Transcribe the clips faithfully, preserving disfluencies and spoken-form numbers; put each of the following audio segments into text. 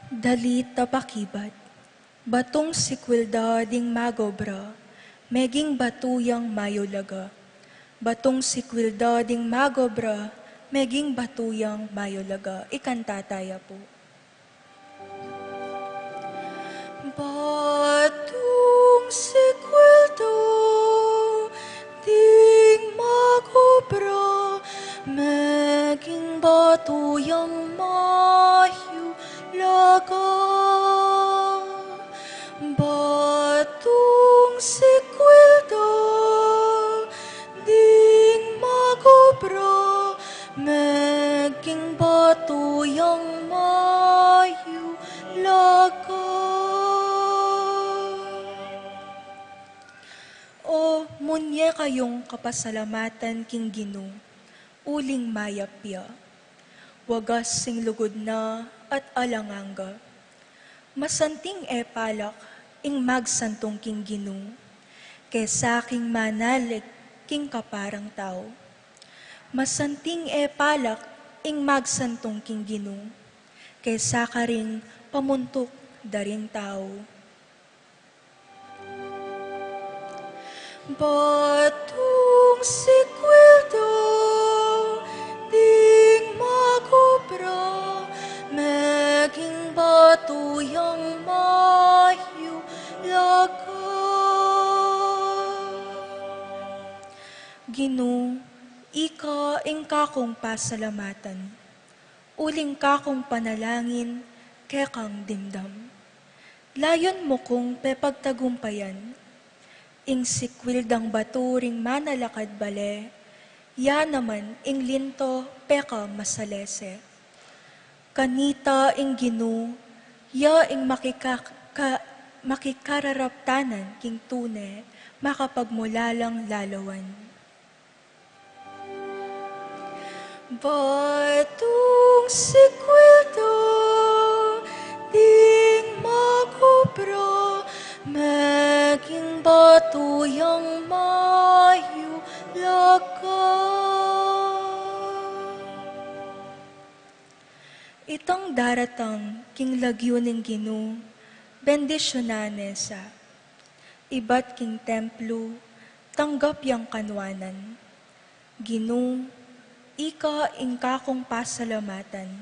Dalit a pakibat. Batung sikwil da ding magobra, meging batu yang mayulaga. Batung sikwil da ding magobra, meging batu yang mayulaga. Ikanta taya pu. Batung sikwil da ding magobra, meging batu yang mayulaga. Batung sikwil da ding magobra, meging batu yang mayulaga. O, munye kayung kapasalamatan king Ginu, uling mayap ya. Wagas ing lugud na at alang angga. Masanting e palak ing magsantung king Ginu, kesa king manalig king kaparang tau. Masanting e palak ing magsantung king Ginu, kesa karing pamuntuk da ring tau. Batung sikwil da ding magobra, meging batu yang mayulaga. Ginu, ika ing kakung pasalamatan, uling kakung panalangin kekang dimdam. Layun mu kung pepagtagumpayan. Ing sikwil dang batu ring manalakad bale, ya naman ing linto pekamasalese. Kanita ing Ginu, ya ing makika-, ka-, makikararaptanan king tune, makapagmulalang lalawan. Batung sikwil da ding magobra, meging batu yang mayulaga. Itang daratang king lagyu ning Ginu, bendisyunan ne sa. Ibat king templu, tanggap yang kanuanan. Ginu, ika ing kakung pasalamatan,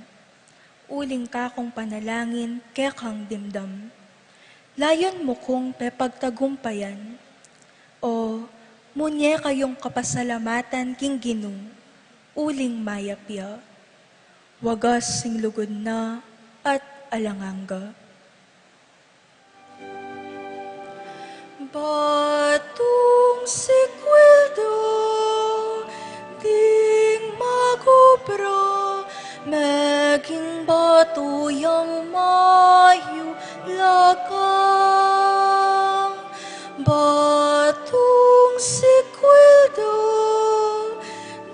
uling kakung panalangin kekang dimdam. Layun mu kung pepagtagumpayan. O, munye kayung kapasalamatan king Ginu, uling mayap ya. Wagas ing lugud na at alang angga. Batung sikwil da ding magobra, meging batu yang mayulaga. Batung sikwil da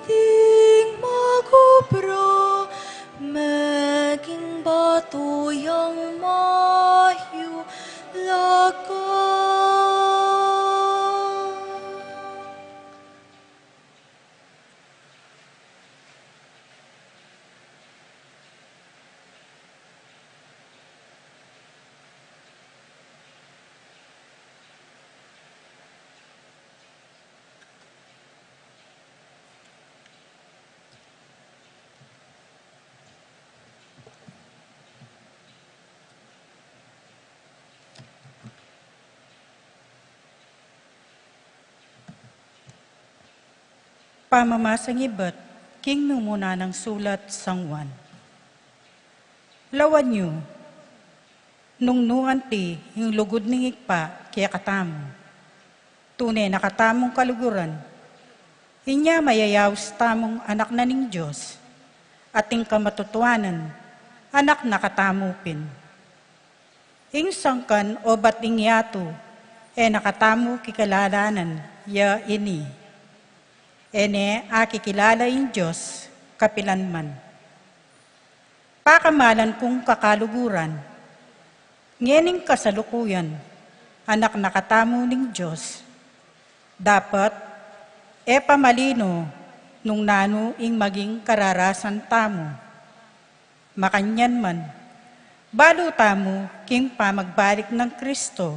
ding magobra, meging batu yang mayulaga. Pamamasang ibat king Numunan a Sulat San Juan. Lawan yu, nung nu anti ing lugud ning Ibpa kekatamu, tune na katamung kaluguran, inya mayayaus tamung anak na ning Dios, at ing kamatutuanan, anak na katamu pin. Ing sangkan obat ing yatu, e na katamu kikilalanan ya ini. E ne akikilala ing Dios kapilan man. Pakamalan kung kakaluguran, ngening kasalukuyan, anak na katamu ning Dios. Dapat e pa malino nung nanu ing maging kararasan tamu. Makanyan man, Balu tamu king pamagbalik nang Kristo,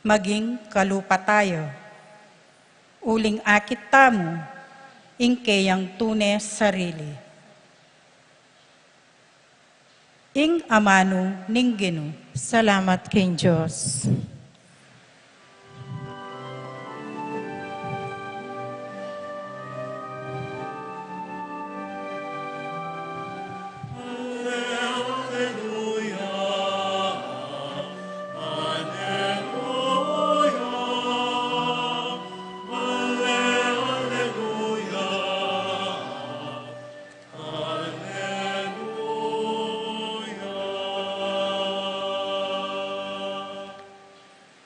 maging kalupa tayu. Uling akit tamu ing keyang tune sarili. Ing amanu ning Ginu. Salamat king Dios.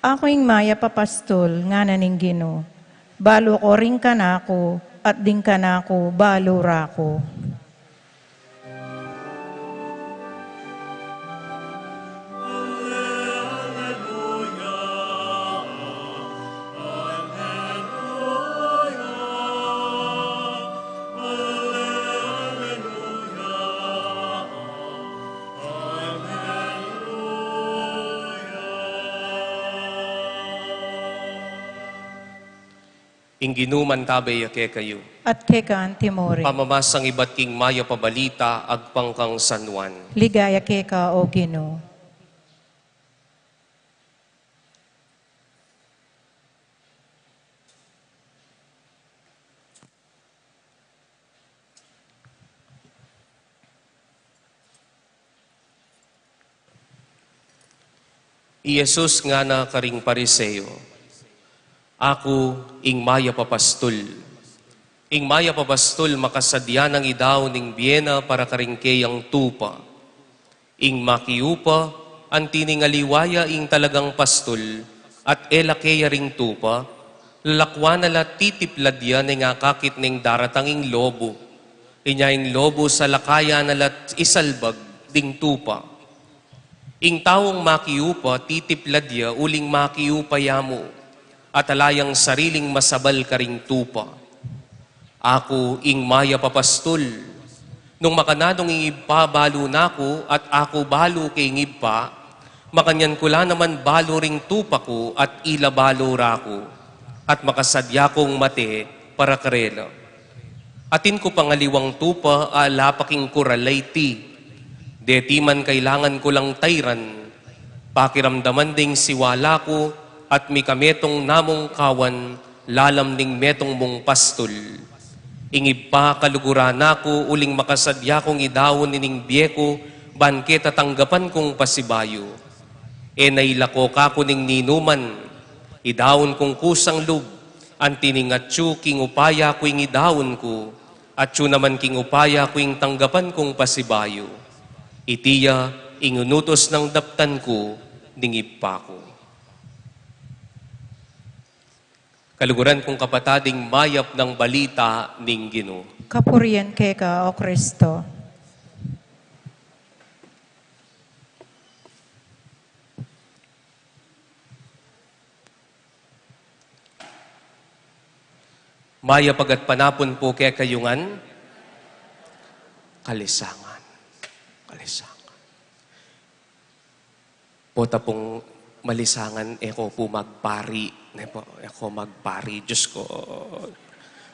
Aku ing mayap a pastul, ngana ning Ginu. Balu ko ring kanaku, at ding kanaku balu ra ku. Ing Ginu mantabe ya kekayu. At keka antimurin. Pamamasang ibat king mayap a balita agpang kang San Juan. Ligaya keka, O Ginu. I Jesus ngana karing Pariseo, "Aku ing mayap a pastul. Ing mayap a pastul makasadya nang idaun ing bie na para karing keyang tupa. Ing makiupa, anti ning aliwa ya ing talagang pastul, at e la keya ring tupa, lalakwan na la titiplad ya neng akakit neng daratang ing lobo. Inya ing lobo salakayan na la't isalbag ding tupa. Ing taung makiupa, titiplad ya uling makiupa ya mu, at ala yang sariling masabal karing tupa. Aku ing mayap a pastul. Nung makananung ing Ibpa balu na ku, at aku balu king Ibpa, makanyan ku la naman balu ring tupa ku, at ila balu ra ku, at makasadya kung mate para karela. Atin ku pang aliwang tupa a ala pa king kural a iti. Deti man kailangan ku lang tairan, pakiramdaman ding siwala ku, at mikametung na mung kawan lalam ning metung mung pastul. Ing Ibpa, kaluguran na ku uling makasadya kung idaun ining bie ku, ban ke tatanggapan kung pasibayu. E na ilako kaku ning ninuman, idaun kung kusang lub, anti ning atyu king upaya ku ing idaun ku, atyu naman king upaya ku ing tanggapan kung pasibayu. Iti ya ing unutus nang daptan ku ning Ibpa ku." Kaluguran kung kapatad, ing mayap nang balita ning Ginu. Kapurian keka, O Kristo. Mayap a gatpanapun pu kekayu ngan. Kalisangan. Kalisangan. Pota pung malisangan, e ko pu magpari, ne po? E ko magpari, Diyos ko.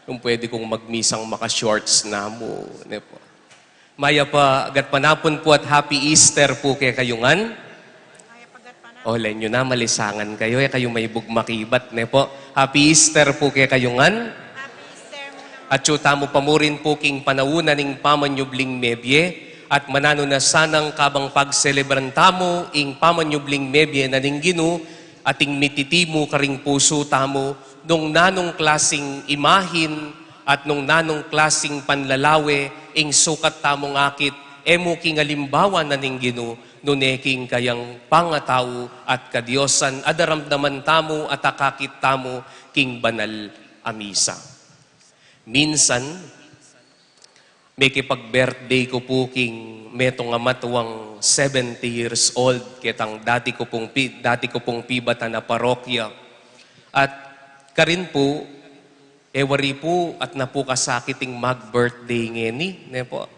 Nung pwede kung magmisang maka-shorts na mu, ne po? Mayap a gatpanapun pu at Happy Easter pu kekayu ngan. O, lenyu na, malisangan kayu, e kayu maibug makibat, ne po? Happy Easter pu kekayu ngan. Atyu tamu pa mu rin pu king panaun na ning pamanyubling mebie, at mananu na sanang kabang pagselebran tamu ing pamanyubling mebie na ning Ginu, ating mititimu karing pusu tamu, nung nanung klasing imahin at nung nanung klasing panlalawe ing sukat tamung akit, e mu king alimbawa na ning Ginu, nune king kayang pangatau at kadiosan a daramdaman tamu at akakit tamu king banal a misa. Minsan, mekipag-birthday ku pu king metung a matuang seventy years old, ketang dati ku pung pi-, dati ku pung pibatan a parokya. At karin pu, e wari pu, at na pu kasakit ing mag-birthday ngeni, ne po?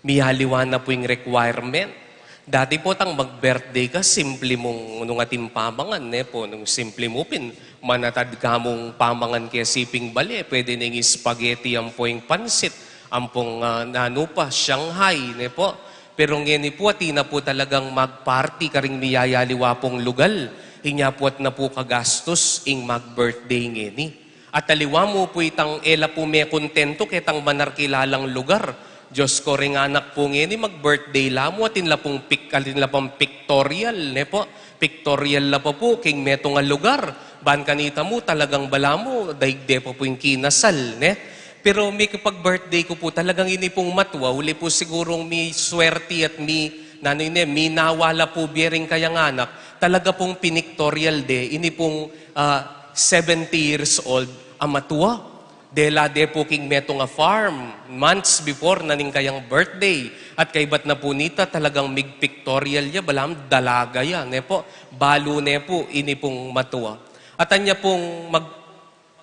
Miyaliwa na pu ing requirement. Dati po, tang mag-birthday ka, simple mung nung atin pamangan, ne po, nung simple mu pin, manatad ka mung pamangan ke siping bale, pwede ning spaghetti, ampong pansit, ampong, ah, nanu pa, Shanghai, ne po. Pero ngeni po, atin na po talagang mag-party karing miyayaliwa pong lugal. Inya po, atin na po kagastus ing mag-birthday ngeni. At aliwa mu pu itang e la pu mekontento ketang manarkilalang lugar. Diyos ko, reng anak pu ngeni mag-birthday la mu, atin la pung pic-, atin la pang pictorial, ne po? Pictorial la pa pu king metung a lugar. Ban kanita mu, talagang balamu, daigde pa pu ing kinasal, ne? Pero mikipag-birthday ku pu, talagang ini pung matua, uli pu sigurung miswerte at mi, nanu ini, minawa la pu bie ring kayang anak, talaga pung pinictorial de, ini pung ah, seventy years old a matua. Dela de pu king metung a farm, months before na ning kayang birthday. At kaybat na pu nita, talagang mig-pictorial ya, balamu dalaga ya, ne po? Balu ne pu, ini pung matua. At anya pung mag-,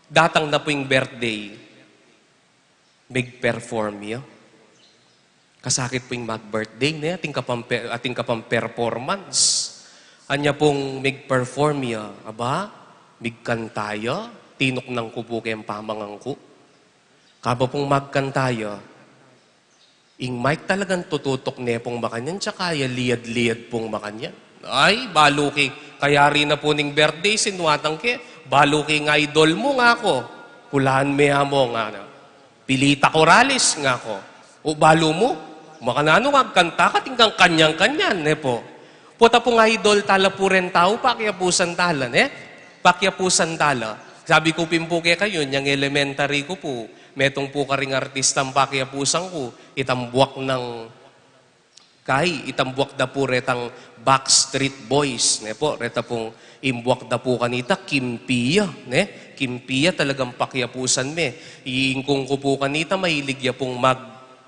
datang na pu ing birthday, mig-perform ya. Kasakit pu ing mag-birthday, ne? Atin ka pang pe-, atin ka pang performance. Anya pung mig-perform ya, aba, migkanta ya, tinuknang ku pu keng pamangan ku. Kaba pung magkanta ya, ing mic talagang tututuk ne pung makanyan, tsaka ya liyad-liyad pung makanyan. Ay, balu ke, kayari na pu ning birthday, sinuatan ke, balu ke ing idol mu, ngaku. Kulaan me amu, ngana. Pilita Corrales, ngaku. O balu mu, makananu, magkanta ka, atin kang kanyan-kanyan, ne po? Pota pung idol tala pu reng tau, pakiapusan tala, ne? Pakiapusan tala. Sabi ku pin pu kekayu, nyang elementary ku pu, metung pu karing artistang pakiapusan ku, itang buak nang Kay, itang buak da pu retang Backstreet Boys, ne po, reta pung imbuak da pu kanita, kimpi ya, ne? Kimpi ya, talagang pakiapusan me. Iingkung ku pu kanita, mahilig ya pung mag,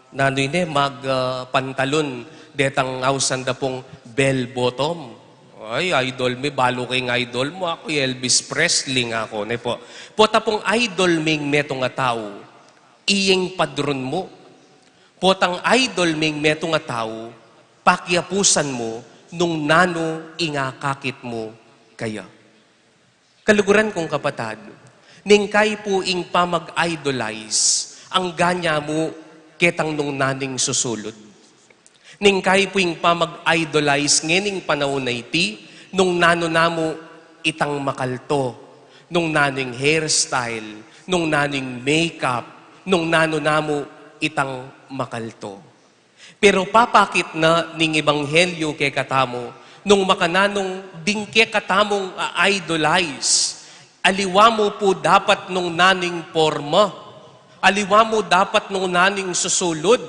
nanu ini, mag, ah, pantalon, detang ausan da pung bell bottom. Ay, idol me, balu ke ing idol mu, aku, Elvis Presley, ngaku, ne po. Pota pung idol me ing metung a tau, iyeng padron mu. Potang idol me ing metung a tau, pakiapusan mu nung nanu ing akakit mu kaya. Kaluguran kung kapatad, neng kay pu ing pamag-idolize, angga nya mu ketang nung nanu ing susulud. Neng kay pu ing pamag-idolize ngening panaun a iti, nung nanu na mu itang makalto, nung nanu ing hairstyle, nung nanu ing makeup, nung nanu na mu itang makalto. Pero papakit na ning ebanghelyo kekatamu, nung makananung ding kekatamung a-idolize, aliwa mu pu dapat nung nanu ing porma, aliwa mu dapat nung nanu ing susulud,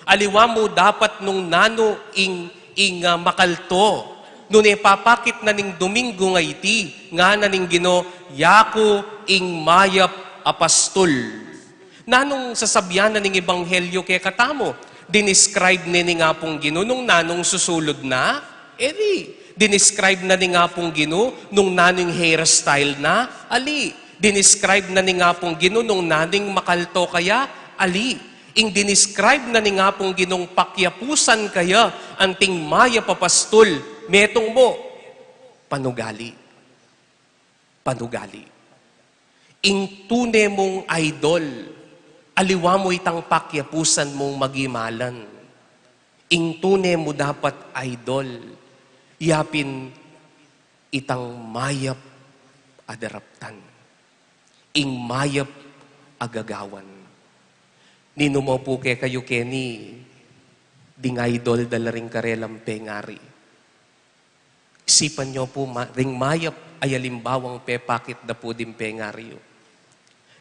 aliwa mu dapat nung nanu ing, ing, ah, makalto. Nune papakit na ning Domingo a iti, ngana ning Ginu, yaku ing mayap a pastul. Nanung sasabian na ning ebanghelyo kekatamu? Dinescribe ne ning Apung Ginu nung nanung susulud na? E di. Dinescribe na ning Apung Ginu nung nanung hairstyle na? Ali. Dinescribe na ning Apung Ginu nung nanung makalto kaya? Ali. Ing dinescribe na ning Apung Ginung pakiapusan kaya anting mayap a pastul, metung mu, panugali. Panugali. Ing tune mung idol, aliwa mu itang pakiapusan mung magimalan. Ing tune mu dapat idol, yapin itang mayap a daraptan. Ing mayap a gagawan. Ninu mu pu kekayu keni, ding idol da la ring karelang pengari. Isipan yu pu ma-, ring mayap a alimbawang pepakit da pu ding pengari yu.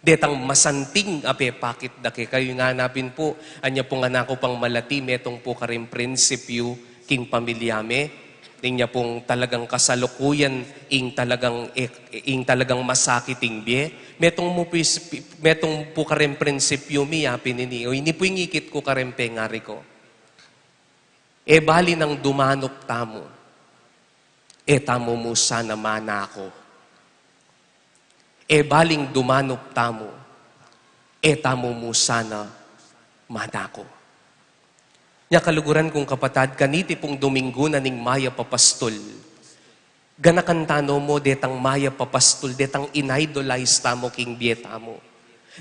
Detang masanting a pepakit da kekayu. Ngana pin pu, anya pung anak ku pang malati, metung pu karing prinsipyu king pamilya me, ning nya pung talagang kasalukuyan, ing talagang ek-, ing talagang masakit ing bie. Metung mu pu is-, metung pu karing prinsipyu mi, yapin ini, o ini pu ing ikit ku karing pengari ku. E bali nang dumanup tamu, e tamu mu sana manako. E baling dumanup tamu, e tamu mu sana manako. Nya kaluguran kung kapatad, kaniti pung Dominggu na ning Mayap a Pastul. Ganakan tano mo detang mayap a pastul, detang in-idolize tamu king bie tamu.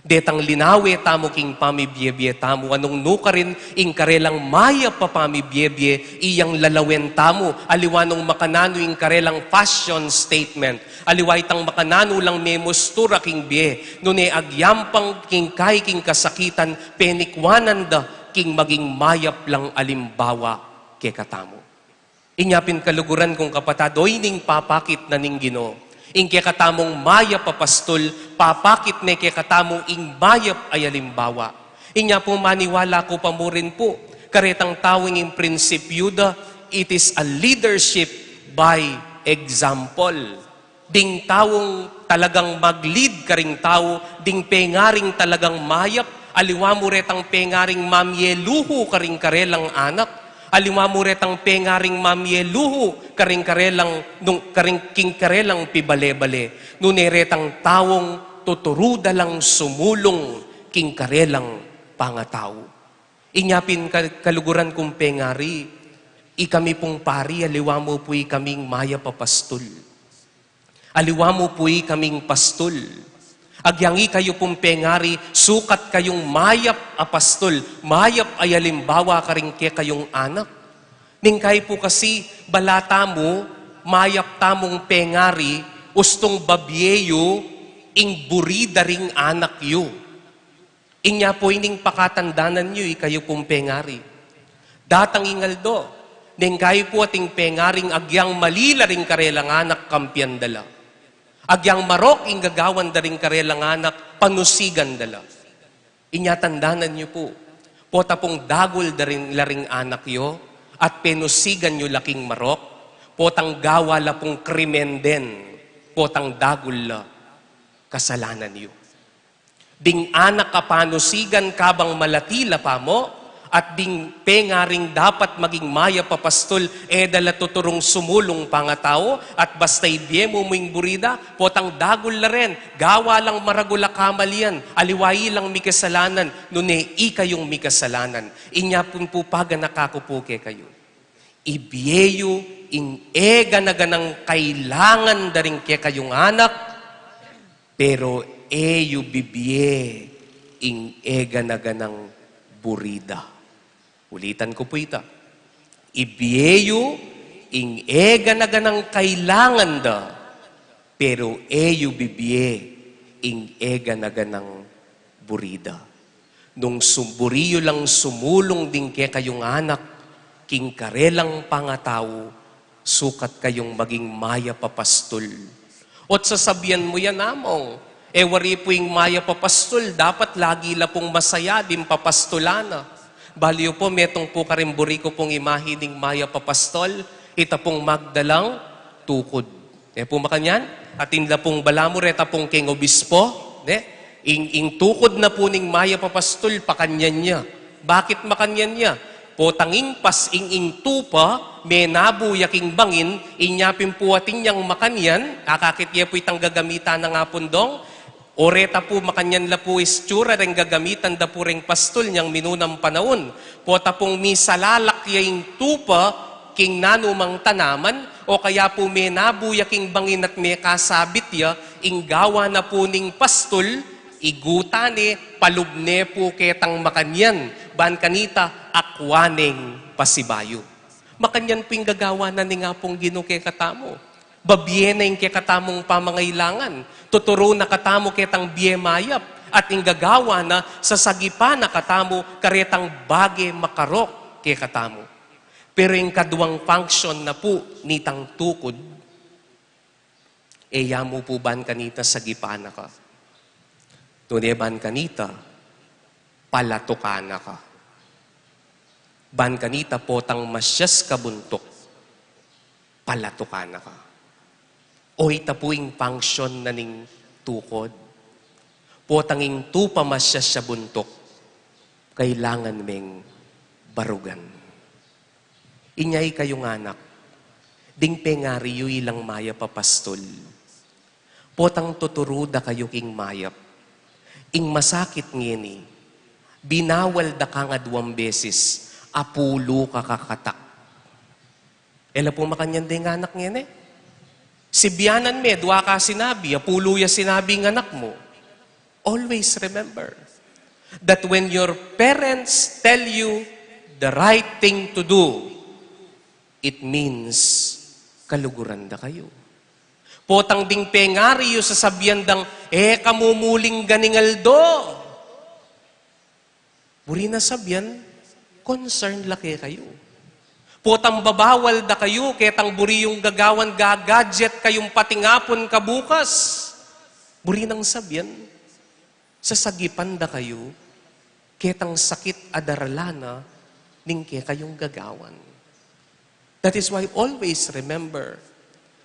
Detang linawe tamu king pamibie-bie tamu, anung nukarin ing karelang mayap a pamibie-bie, iyang lalawen tamu, aliwa nung makananu ing karelang fashion statement, aliwa itang makananu lang memustura king bie, nune agyampang king kai king kasakitan, penikwanan da king maging mayap lang alimbawa kekatamu. Inya pin kaluguran kung kapatad, o ining papakit na ning Ginu. Ing kekatamung mayap a pastul, papakit ne kekatamu ing mayap a alimbawa. Inya pu maniwala ku pa mu rin pu, karetang tau ing prinsipyu da, it is a leadership by example. Ding taung talagang mag-lead karing tau, ding pengaring talagang mayap, aliwa mu retang pengaring mamie luhu karing karelang anak, aliwa mu retang pengaring mamie luhu karing karelang, nung, karing king karelang pibale-bale, nune retang taung tuturu da lang sumulung king karelang pangatau. Inya pin ka-, kaluguran kung pengari, ikami pung pari, aliwa mu pu ikaming mayap a pastul. Aliwa mu pu ikaming pastul. Agyang ikayu pung pengari, sukat kayung mayap a pastul, mayap a alimbawa karing kekayung anak. Neng kayi pu kasi, bala tamu, mayap tamung pengari, ustung babie yu ing buri da ring anak yu. Inya pu ining pakatandanan yu, ikayu pung pengari. Datang ing aldo, neng kayi pu ating pengaring agyang mali la ring karelang anak, kampian da la. Agyang marok ing gagawan da ring karelang anak, panusigan da la. Inya tandanan yu pu, pota pung dagul da rin la ring anak yu, at penusigan yu la king marok, potang gawa la pung krimen den, potang dagul la kasalanan yu. Ding anak a panusigan kabang malati la pa mu, at ding pengaring dapat maging mayap a pastul, e da la tuturung sumulung pangatau, at basta ibie mu mu ing buri da, potang dagul la rin, gawa lang maragul a kamalian, aliwa i lang mikasalanan, nune ikayung mikasalanan. Inya pun pu paganaka ku pu kekayu. Ibie yu ing e gana-ganang kailangan da ring kekayung anak, pero e yu bibie ing e gana-ganang buri da. Ulitan ku pu ita. Ibie yu ing e gana-ganang kailangan da, pero e yu bibie ing e gana-ganang buri da. Nung sum-, buri yu lang sumulung ding kekayung anak king karelang pangatau, sukat kayung maging mayap a pastul. Ot sasabian mu yan, Among, e wari pu ing mayap a pastul, dapat lagi la pung masaya ding papastulan na. Balu yu pu, metung pu karing buri ku pung imahe ning mayap a pastul, ita pung magdalang tukud. E pu makanyan? Atin la pung balamu reta pung king obispo, ne? Ing, ing tukud na pu ning mayap a pastul, pakanyan ya. Bakit makanyan ya? Potang ing pas, ing, ing tupa, menabu ya king bangin, inya pin pu atin yang makanyan, akakit ye pu itang gagamitan na nga pun dong, o reta pu makanyan la pu itsura reng gagamitan da pu reng pastul nyang minunang panaun. Pota pung misalalak ya ing tupa, king nanumang tanaman, o kaya pu menabu ya king bangin at mekasabit ya, ing gawa na pu ning pastul, igutan ne, palub ne pu ketang makanyan, ban kanita, akwa neng pasibayu. Makanyan pu ing gagawa na ning Apung Ginu kekatamu. Babie na ing kekatamung pamangailangan. Tuturu na katamu ketang bie mayap. At ing gagawa na, sasagipan na katamu karetang bage makarok kekatamu. Pero ing kaduang function na pu nitang tukud, e ya mu pu ban kanita sagipan na ka. Tune ban kanita, palatukan na ka. Ban kanita potang masyas ka buntuk, palatukan na ka. O ita pu ing function na ning tukud. Potang ing tupa masyas ya buntuk, kailangan meng barugan. Inya ikayung anak, ding pengari yu ilang mayap a pastul. Potang tuturu da kayu king mayap. Ing masakit ngeni, binawal da ka nga duang beses, Apulu ka kakatak. E la pu makanyan deng anak ngeni? Sibianan me, dua ka sinabi, apulu ya sinabi ing anak mu. Always remember that when your parents tell you the right thing to do, it means kaluguran da kayu. Potang ding pengari yu sasabian dang, "E ka mumuling ganing aldo." Buri nang sabian, concern la kekayu. Potang babawal da kayu, ketang buri yung gagawan, ga-gadget kayung patingapun kabukas. Buri nang sabian, sasagipan da kayu, ketang sakit a daralan na ning kekayung gagawan. That is why always remember,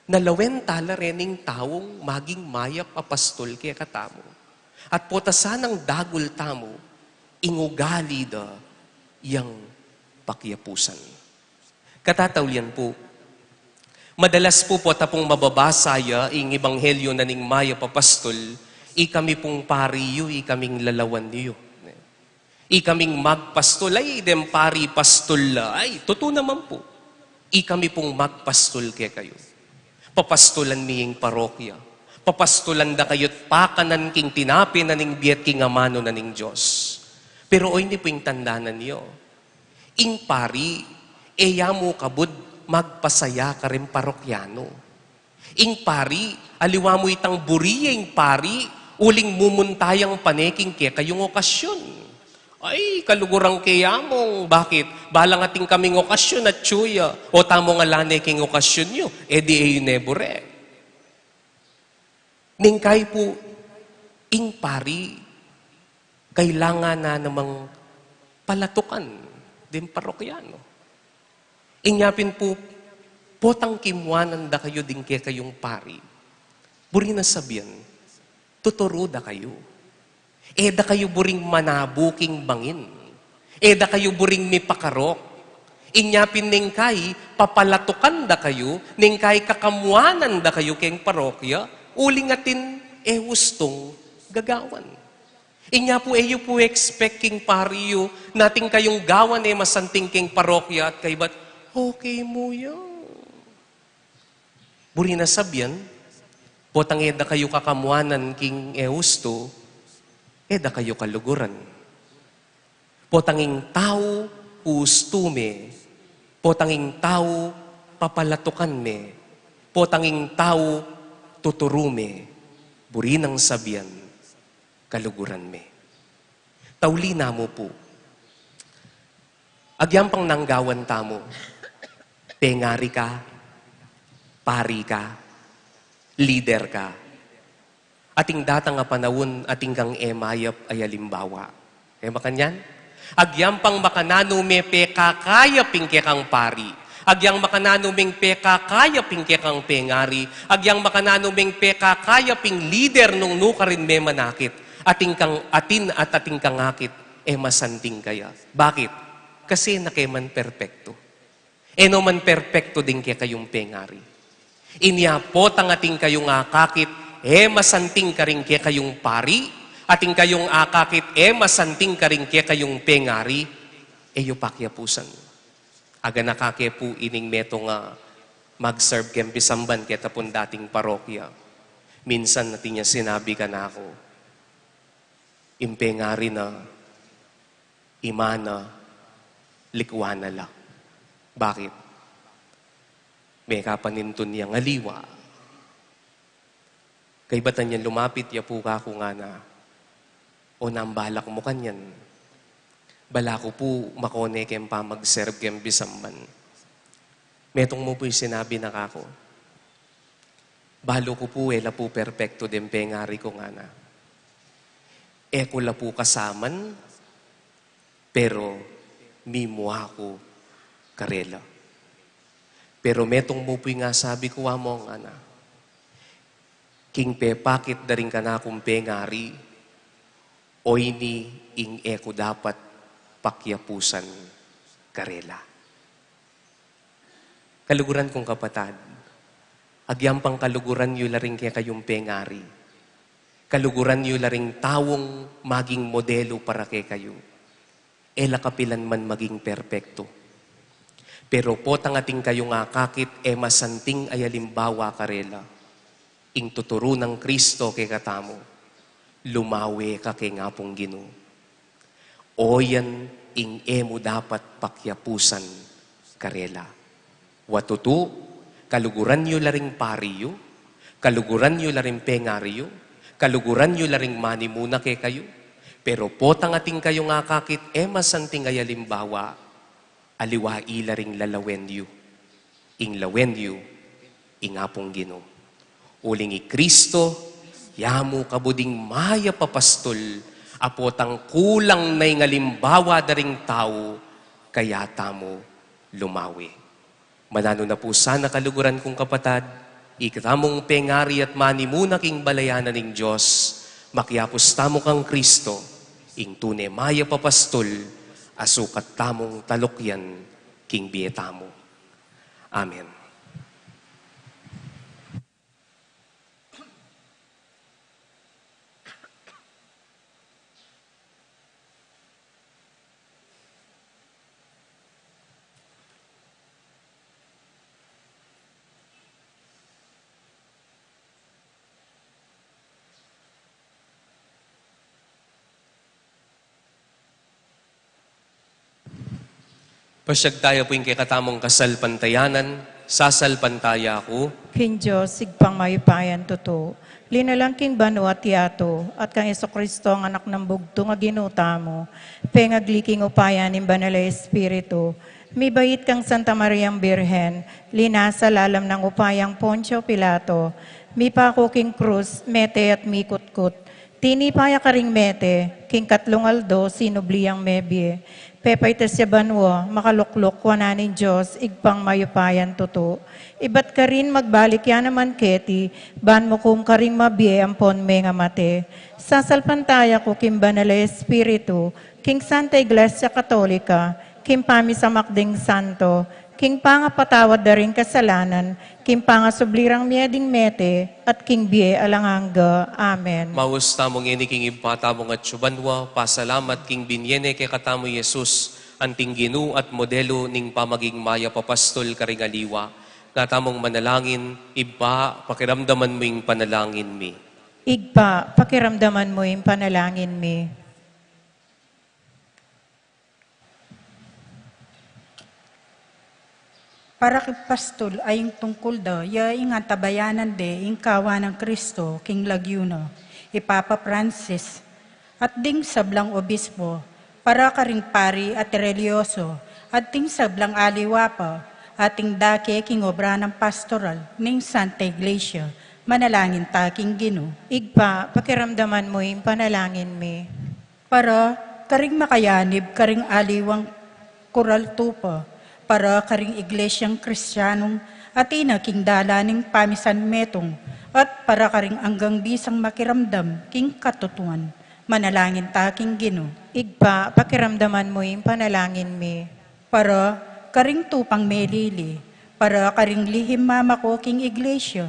na lawen tala rening taung maging mayap a pastul kekatamu. At pota sanang dagul tamu, ing ugali da yang pakiapusan. Katataulian pu, madalas pu pota pung mababasa ya ing ebanghelyo na ning mayap a pastul, ikami pung pari yu, ikaming lalawan yu. Ikaming magpastul, ay, deng pari pastul la, ay, tutu naman pu. Ikami pung magpastul kekayu. Papastulan mi ing parokya. Papastulan da kayu't pakanan king tinape na ning bie at king amanu na ning Dios. Pero oyni pu ing tandanan yu. Ing pari, e ya mu kabud magpasaya kareng parokyanu. Ing pari, aliwa mu itang buri ya ing pari, uling mumunta yang pane king kekayung okasyun. Ay, kaluguran ke ya mung, bakit? Balang atin kaming okasyun, atyu ya. O tamung ala ne king okasyun yu, e di e yu ne bure. Neng kai pu, ing pari, kailangan na namang palatukan ding parokyanu. Inya pin pu, potang kimuanan da kayu ding kekayung pari, buri nang sabian, tuturu da kayu. E da kayu buring manabu king bangin. E da kayu buring mipakarok. Inya pin neng kai, papalatukan da kayu, neng kai kakamuanan da kayu keng parokya, uling atin e ustung gagawan. Inya pu, e yu pu expect king pari yu, na atin kayung gawan e masanting keng parokya at kaybat, okay mu ya. Buri nang sabian, potang e da kayu kakamuanan king e ustu, e da kayu kaluguran. Potang ing tau ustu me, potang ing tau papalatukan me, potang ing tau tuturu me, buri nang sabian, kaluguran me. Tauli na mu pu. Agyang pang nanggawan tamu, pengari ka, pari ka, lider ka. Atin datang a panaun, atin kang e mayap a alimbawa. E makanyan? Agyang pang makananu me pekakayap ing kekang pari. Agyang makananu meng pekakayap ing kekang pengari. Agyang makananu meng pekakayap ing lider nung nukarin me manakit. Atin kang atin at atin kang akit, e masanting kaya. Bakit? Kasi e na ke man perpektu. E no man perpektu ding kekayung pengari. Inya potang atin kayung akakit, e masanting karing kekayung pari, atin kayung akakit, e masanting karing kekayung pengari, e yu pakiapusan. Aganaka ke pu ining metung a mag-serve keng pisamban keta pung dating parokya. Minsan atin yang sinabi kanaku, ing pengari na, ima na, likwan na la. Bakit? Mekapanintun yang aliwa. Kaibatan yang lumapit ya pu kaku ngana, o nanu ing balak mu kanyan? Balaku pu makone keng pamag-serve keng pisamban. Metung mu pu ing sinabi na kaku, balu ku pu e la pu perpektu deng pengari ku ngana. E ku la pu kasaman, pero mimua ku karela. Pero metung mu pu ing asabi ku, among ngana, king pepakit da ring kanakung pengari, o ini ing e ku dapat pakiapusan karela. Kaluguran kung kapatad, agyang pang kaluguran yu la ring kekayung pengari. Kaluguran yu la ring taung maging modelu para kekayu. E la kapilan man maging perpektu. Pero potang atin kayung akakit e masanting a alimbawa karela. Ing tuturu nang Kristo kekatamu, lumawe ka keng Apung Ginu. O yan ing e mu dapat pakiapusan karela. Wa tutu, kaluguran yu la ring pari yu, kaluguran yu la ring pengari yu, kaluguran yu la ring manimuna kekayu, pero potang atin kayung akakit e masanting a alimbawa, aliwa i la ring lalawen yu, ing lawen yu, ing Apung Ginu. Uling i Kristo, ya mu kabu ding mayap a pastul, a potang kulang na ing alimbawa da ring tau, kaya tamu lumawe. Mananu na pu sana, kaluguran kung kapatad, ikatamung pengari at manimuna king balayan ning Dios, makiapus tamu kang Kristo, ing tune mayap a pastul, a sukat tamung talukyan king bie tamu. Amen. Pasyag taya pu ing kekatamung kasalpantayanan, sasalpantaya ku king Dios, Ibpang mayupayang tutu, linalang king banua at yatu, at kang Jesucristo, ang Anak nang bugtung a Ginu tamu, pengagli king upaya ning Banal a Espiritu, mibait kang Santa Mariang Birhen, linasa lalam nang upayang Poncio Pilato, mipaku king krus, mete at mikutkut, tinipa ya karing mete, king katlung aldo sinubli yang mebie. Pepaitas ya banua, makalukluk wanan ning Dios, Ibpang mayupayang tutu. Ibat karin magbalik ya naman keti, ban mukum karing mabie ampon mengamate. Sasalpantaya ku king Banal a Espiritu, king Santa Iglesia Katolika, king pamisamak ding santo, king pangapatawad da ring kasalanan, king pangasubli rang mie ding mete, at king bie alang angga. Amen. Maus tamu ngeni king Ibpa tamung atsu banua, pasalamat king binie ne kekatamu i Jesus, anting Ginu at modelu ning pamaging mayap a pastul karing aliwa. Nga tamung manalangin, Ibpa, pakiramdaman mu ing panalangin mi. Ibpa, pakiramdaman mu ing panalangin mi. Para king pastul a ing tungkul da, ya ing antabayanan de ing kawan nang Kristo king lagyu na, i Papa Francis, at ding sablang obispo, para karing pari at reliyoso, at ding sablang aliwa pa, ating dake king obra nang pastoral ning Santa Iglesia, manalangin ta king Ginu. Ibpa, pakiramdaman mu ing panalangin mi. Para karing makayanib karing aliwang kural tupa, para karing Iglesyang Kristianong atin na king dalan ning pamisanmetung, at para karing anggang bisang makiramdam king katutuan, manalangin ta king Ginu. Ibpa, pakiramdaman mu ing panalangin mi. Para karing tupang melili, para karing lihim mamako king Iglesia,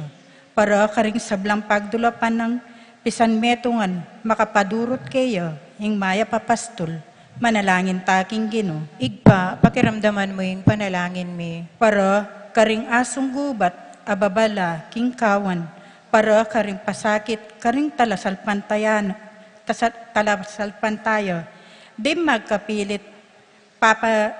para karing sablang pagdulapan nang pisanmetungan makapadurut keya ing mayap a pastul, manalangin ta king Ginu. Ibpa, pakiramdaman mu ing panalangin mi. Para karing asung gubat a babala king kawan, para karing pasakit karing talasalpantayan-, tasa-, talasalpantaya, di magkapilit papa-,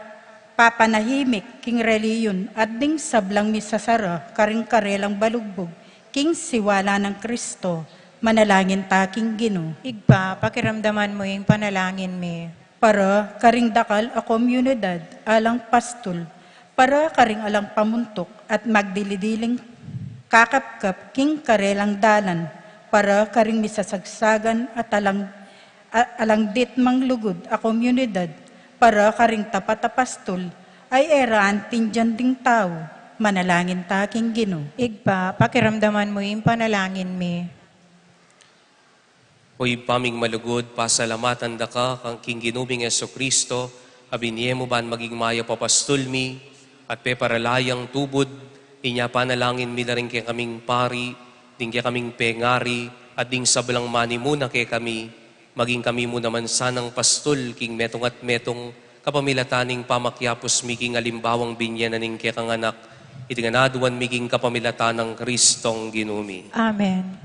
papanahimik king reliyun at ding sablang misasara karing karelang balugbug king siwala nang Kristo, manalangin ta king Ginu. Ibpa, pakiramdaman mu ing panalangin mi. Para karing dakal a komunidad alang pastul, para karing alang pamuntuk at magdilidiling kakapkap king karelang dalan, para karing misasagsagan at alang a-, alang ditmang lugud a komunidad, para karing tapat a pastul, ay e ra antindian ding tau, manalangin ta king Ginu. Ibpa, pakiramdaman mu ing panalangin mi. O Ibpa ming malugud, pasalamatan da ka kang king Ginu ming Jesucristo, a binie mu ban maging mayap a pastul mi, at peparalayang tubud, inya panalangin mi la ring kekaming pari, ding kekaming pengari, at ding sablang manimuna kekami, Maging kami mu naman sanang pastul king metung at metung, kapamilatan ning pamakiapus mi king alimbawang binye na ning kekang Anak, iti ngan aduan mi king kapamilatan nang Kristong Ginu mi. Amen.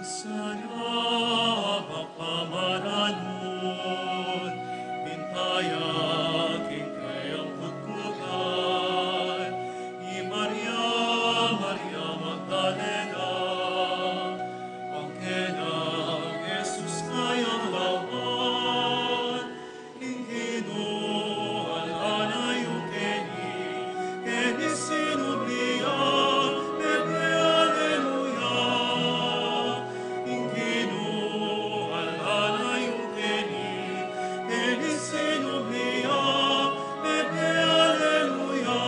Sana pamaranun, bintaya king kayang kutkutan, i Maria, Maria Magdalena, bang kena Jesus kayang lawan, ing Ginu ala na yu keni, keni sinubli ya, bebe aleluya. Ing Ginu ala na yu keni, keni sinubli ya, bebe aleluya.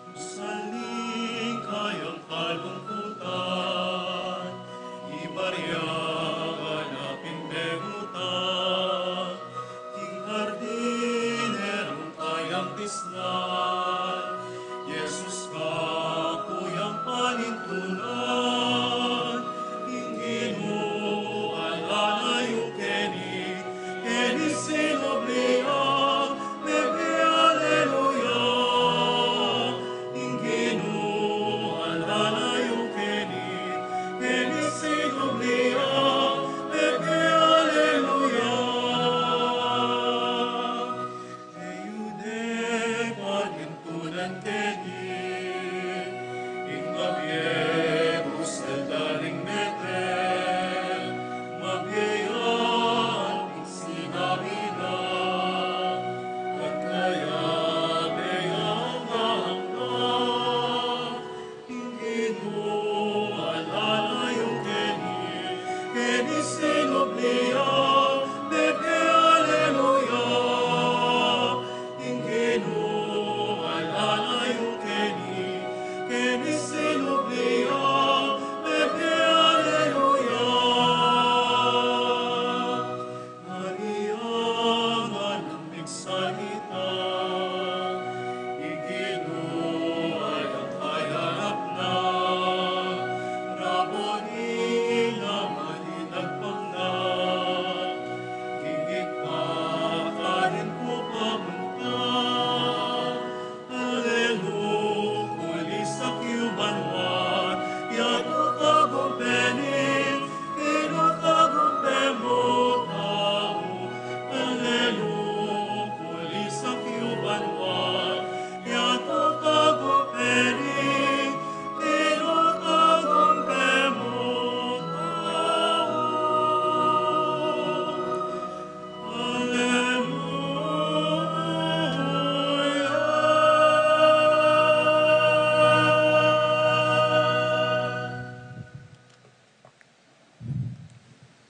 Nung saling kayang kalungkutan, i Maria ganaping mengutan, king hardin e rang kayang tisnan, Jesus ka kuyang panintunan, ing Ginu ala na yu keni, keni sinubli ya, bebe aleluya. Ing Ginu ala na yu keni, keni sinubli ya, bebe aleluya. Keni de panintunan keni, ing mabie mu sa daring mete, mabie ya ing sinabi na, at kaya beyang angga. Ing Ginu ala na yu keni, keni sinubli ya, bebe aleluya. Ing Ginu ala na yu keni, keni sinubli ya, bebe aleluya. Maria, nganang migsalita, i Ginu alang kayarap na, Rabboni, na malinagpang na, king ibpa karin ku pamunta. Alleluia, kulisak yu banua, yatu tagumpe ni, inu tagumpe mu tau. Alleluia, kulisak yu banua, yatu tagumpe ni, inu tagumpe mu tau.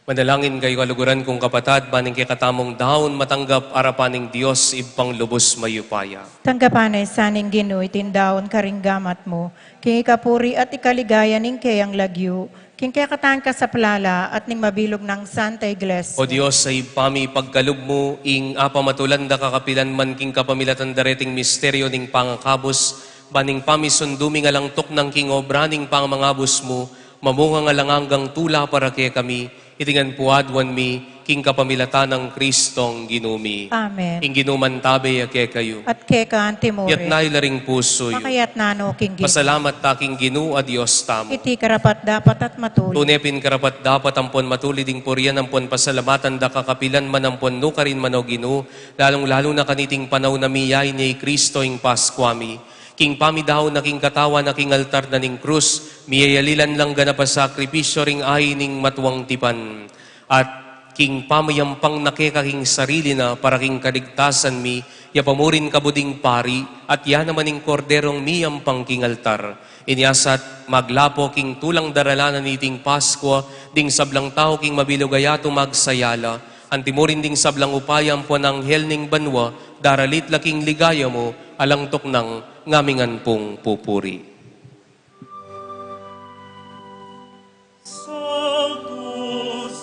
Manalangin kayu, kaluguran kung kapatad, ban ing kekatamung daun matanggap arapan ning Dios Ibpang lubus mayupaya. Tanggapan na sa ning Ginu iting daun karing gamat mu, king ikapuri at ikaligaya ning keyang lagyu, king kekatang kasaplalan at ning mabilug nang Santa Iglesia. O Dios a Ibpa mi, ipagkalub mu ing apamatulan da kakapilan man king kapamilatan da reting misteryu ning pangakabus, ban ing pamisundu mi ngan alang tuknang king obra ning pamangabus mu, mamunga ngan alang anggang tula para kekami, iti ngan pu aduan mi, king kapamilatan nang Kristong Ginu mi. Amen. Ing Ginu mantabe ya kekayu. At keka antimurin. Iyatas yu la ring pusu yu. Makayatas no king Ginu. Pasalamat ta king Ginu a Dios tamu. Iti karapat-dapat at matulid. Tune pin karapat-dapat ampon matulid ing purian ampon pasalamatan da kakapilan man ampon nukarin man, o Ginu, lalung-lalu na kaniting panaun a miyain ya i Kristo ing Paskua mi. King pamidaun na king katawan na king altar na ning krus, miyayalilan lang ganap a sakripisyu ring ain ning matuang tipan. At king pamiyampang na keka king sarili na para king kaligtasan mi, ya pa mu rin kabud ing pari, at ya naman ing Korderong miyampang king altar. Inya sa at maglapo king tulang daralanan niting Paskua, ding sablang tau king mabilug a yatu magsaya la, antimurin ding sablang upaya ampon anghel ning banua, daralit la king ligaya mu, alang tuknang ngamingan pung pupuri. Sanctus,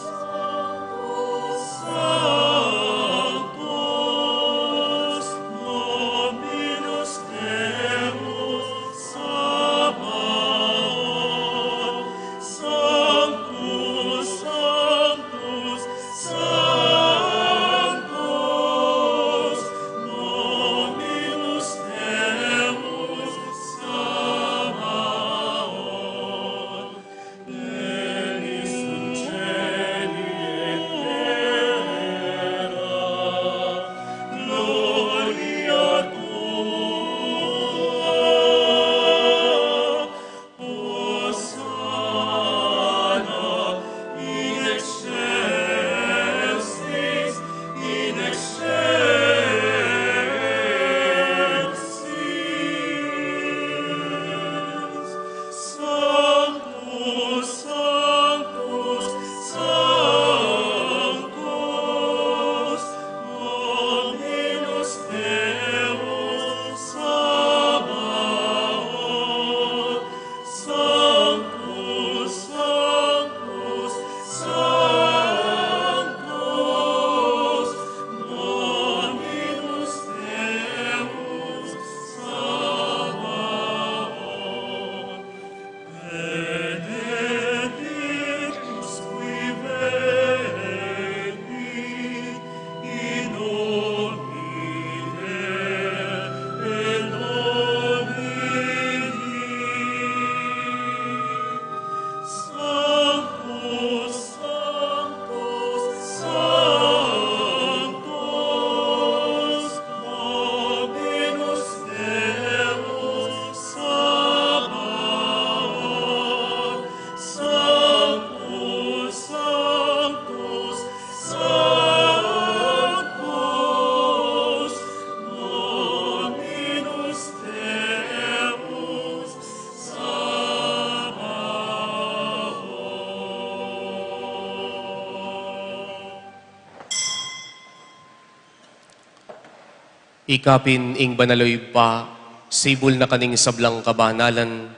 Ikapin ing banal, o Ibpa, sibul na ka ning sablang kabanalan,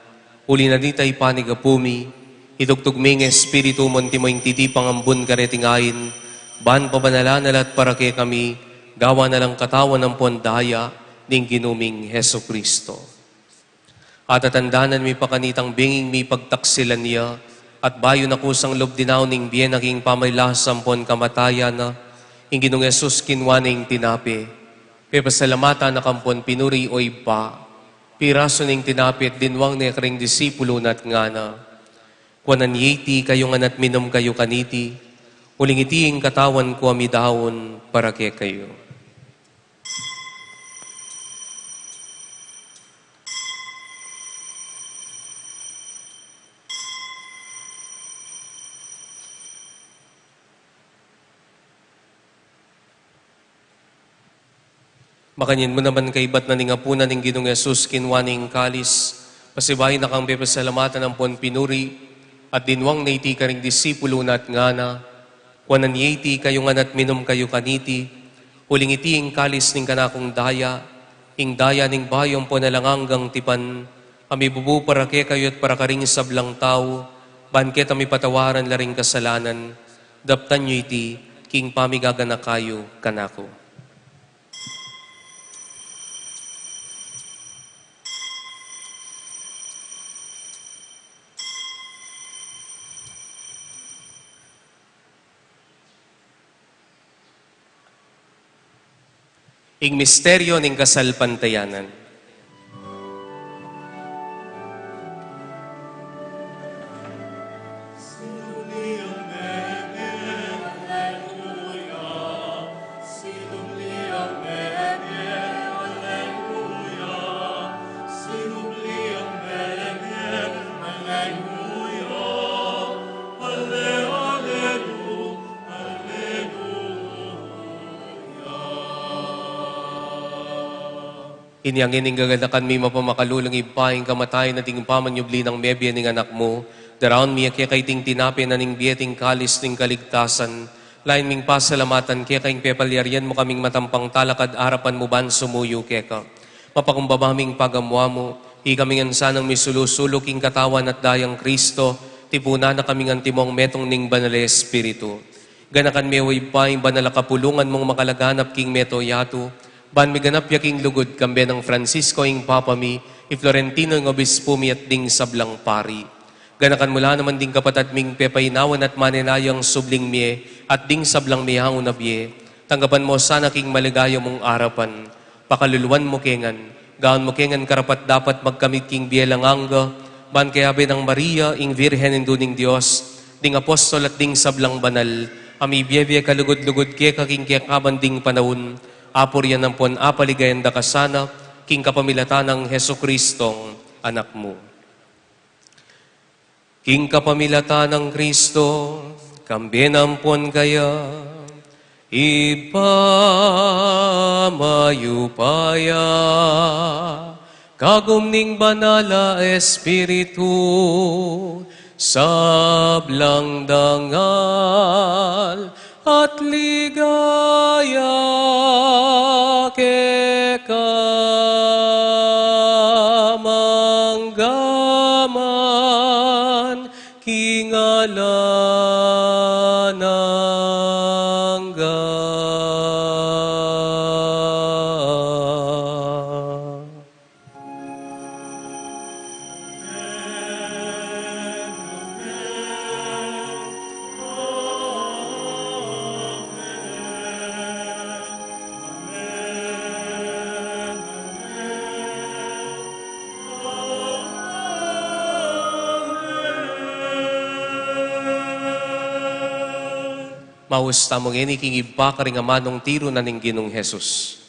uli na nita ipanyawad mu, itugtug me ing Espiritu mu antimo ing titipang ambun kareting ain, ban pabanalan na la at para kekami, gawan na lang katawan ampon daya ning Ginu ming Jesucristo. At atandanan mi pa kanitang benging mipagtaksilan ya, at bayu na kusang lub dinaun ing bie na king pamagkasakit ampon kamatayan na, ing Ginung Jesus kinua ne ing tinape, pepasalamatan na ka ampon pinuri, o Ibpa, pirasu ne ing tinape at dinwang ne karing disipulu na at ngana: Kuanan ye iti kayu ngan at minum kayu kaniti, uling iti ing katawan ku a midaun para kekayu. Makanyan mu naman, kaibat na ning apunan, ing Ginung Jesus kinua ne ing kalis, pasibayu na kang pepasalamatan ampon pinuri, at dinwang ne iti karing disipulu na at ngana: Kuanan ye iti kayu ngan at minum kayu kaniti, uling iti ing kalis ning kanakung daya, ing daya ning bayu ampon alang anggang tipan, a mibubu para kekayu at para karing sablang tau, ban keta mipatawaran la ring kasalanan. Daptan yu iti king pamigaganaka yu kanaku. Ing misteryo ning kasalpantayanan. Inya ngeni, gaganakan mi mapamakalulung Ibpa, ing kamatayan at ing pamanyubli nang mebie ning Anak mu, daraun mi keka iting tinape na ning bie at ing kalis ning kaligtasan, lain ming pasalamatan keka ing pepalyarian mu kaming matampang talakad arapan mu ban sumuyu keka. Mapakumbaba ming pagamuan mu, ikami ngan sanang misulu-sulu king katawan at dayang Kristo, tipunan na kaming antimong metung ning Banal a Espiritu. Ganakan me, o Ibpa, ing banal a kapulungan mung makalaganap king mabilug a yatu, ban miganap ya king lugud, kambe nang Francisco ing Papa mi, i Florentino ing Obispu mi at ding sablang pari. Ganakan mu la naman ding kapatad ming pepainawan at manenayang subling mie, at ding sablang meangu na bie. Tanggapan mu sana king maligaya mung arapan. Pakaluluan mu ke ngan, gawan mu ke ngan karapat-dapat magkamit king bie alang angga, ban kayabe nang Maria, ing Virgen Indu ning Dios, ding apostol at ding sablang banal, a mibiebie kalugud-lugud keka king kekaban ding panaun, apurian ampon apaligayan da ka sana, king kapamilatan nang Jesucristong Anak mu. King kapamilatan nang Kristo, kambe na ampon kaya, Ibpa mayupaya, kagum ning Banal a Espiritu, sablang dangal at ligaya keka manggaman king alang angga. Maus tamu ngeni king Ibpa karing amanung tiru na ning Ginung Jesus.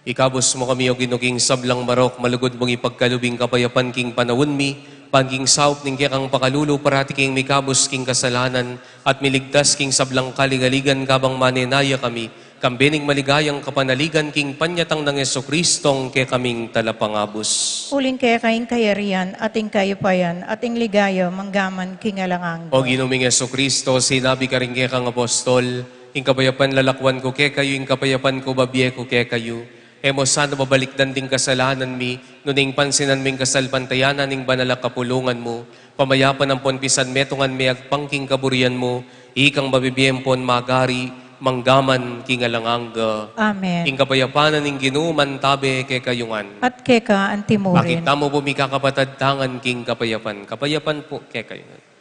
Ikabus mu kami, O Ginu, king sablang marok, malugud mung ipagkalub ing kapayapan king panaun mi, ban king saup ning kekang pakalulu, parati kaming mikabus king kasalanan, at miligtas king sablang kaligaligan, kabang manenaya kami, kambe ning maligayang kapanaligan king panyatang nang Jesucristong kekaming Talapangabus. Uling keka ing kayarian, at ing kayupayan, at ing ligaya, manggaman king alang angga. O Ginu ming Jesucristo, sinabi karing kekang apostol, ing kapayapan lalakwan ku kekayu, ing kapayapan ku babie ku kekayu. E mu sana babalikdan ding kasalanan mi, nune ing pansinan mu ing kasalpantayanan ning banal a kapulungan mu, pamayapan ampon pisanmetungan me agpang king kaburian mu, ikang mabibie ampon magari, manggaman king alang angga. Amen. Ing kapayapan na ning Ginu mantabe kekayu ngan. At keka anti mu rin. Pakit tamu pu, mikakapatad, tangan king kapayapan. Kapayapan pu kekayu ngan.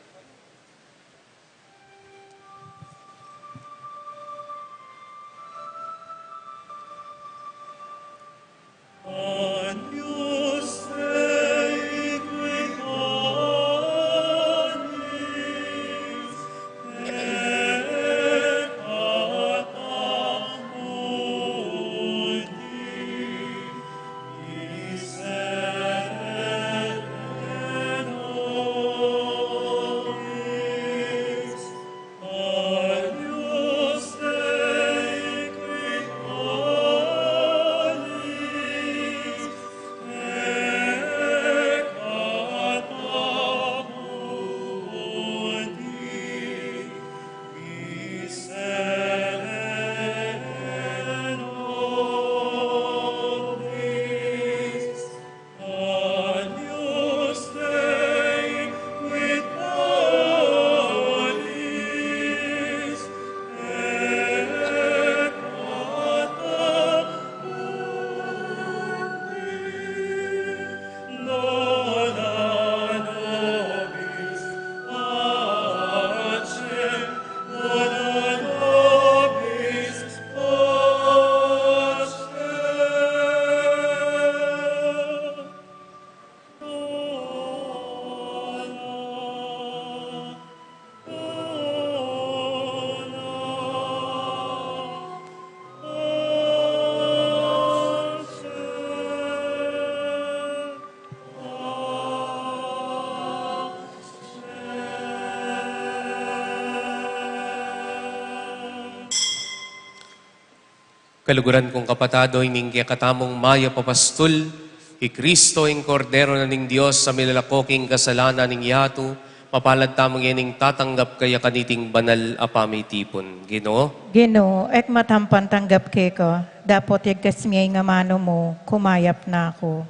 Kaluguran kung kapatad, o ining kekatamung mayap a pastul, i Kristo, ing Kordero na ning Dios, a milalako king kasalanan ning yatu, mapalad tamung ining tatanggap kaya kaniting banal a pamitipun. Ginu. Ginu, e ku matampan tanggap keka, dapot yagkas me ing amanu mu, kumayap na ku.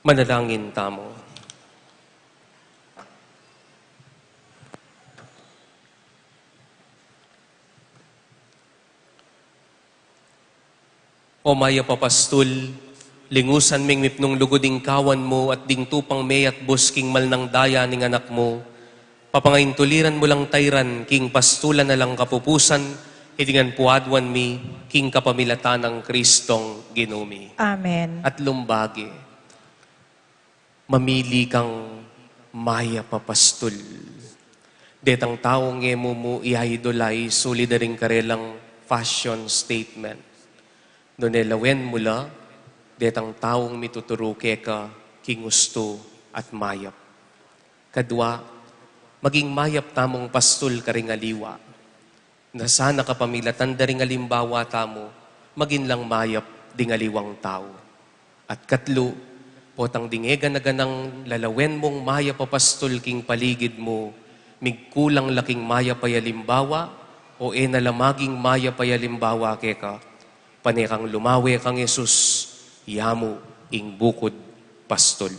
Manalangin tamu. O Mayap a Pastul, lingusan ming mipnung lugud ing kawan mu at ding tupang meyatbus king malnang daya ning Anak mu, papangaintuliran mu lang tairan king pastulan alang kapupusan, iti ngan pu aduan mi king kapamilatan nang Kristong Ginu mi. Amen. At lumbagi. Mamili kang mayap a pastul. Detang taung e mu mu i-idolize uli da ring karelang fashion statement. Nune lawen mu la, detang taung mituturu keka king ustu at mayap. Kadwa, maging mayap tamung pastul karing aliwa. Na sana kapamilatan da ring alimbawa tamu, magin lang mayap ding aliwang tau. At katlu, potang ding e gana-ganang lalawen mung mayap a pastul king paligid mu, migkulang la king mayap a alimbawa, o e na la maging mayap a alimbawa keka, pane kang lumawe kang Jesus, ya mu ing bukud pastul.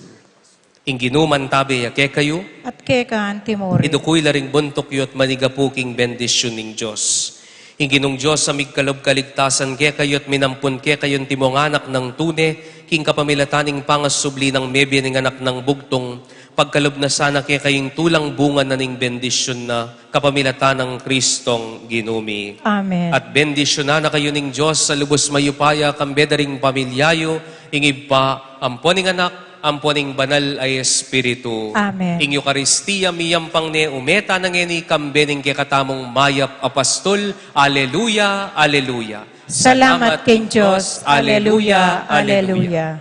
Ing Ginu mantabe ya kekayu. At keka antimurin. Idukul la ring buntuk yu at manigapu king bendisyun ning Dios. Ing Ginung Dios a migkalub kaligtasan kekayu at minampun kekayu antimong anak nang tune, king kapamilatan ning pangasubli nang mebie ning anak nang bugtung, pagkalub na sana kekayu ing tulang bunga na ning bendisyun na, kapamilatan nang Kristong Ginu mi. Amen. At bendisyunan na kayu ning Dios a lubus mayupaya, kambe da ring pamilya yu, ing Ibpa, ampo ning Anak, ampo ning Banal a Espiritu. Amen. Ing Eukaristia miyampang ne, ume tana ngeni kambe ning kekatamung mayap a pastul. Aleluya, aleluya. Salamat king Dios. Aleluya, aleluya.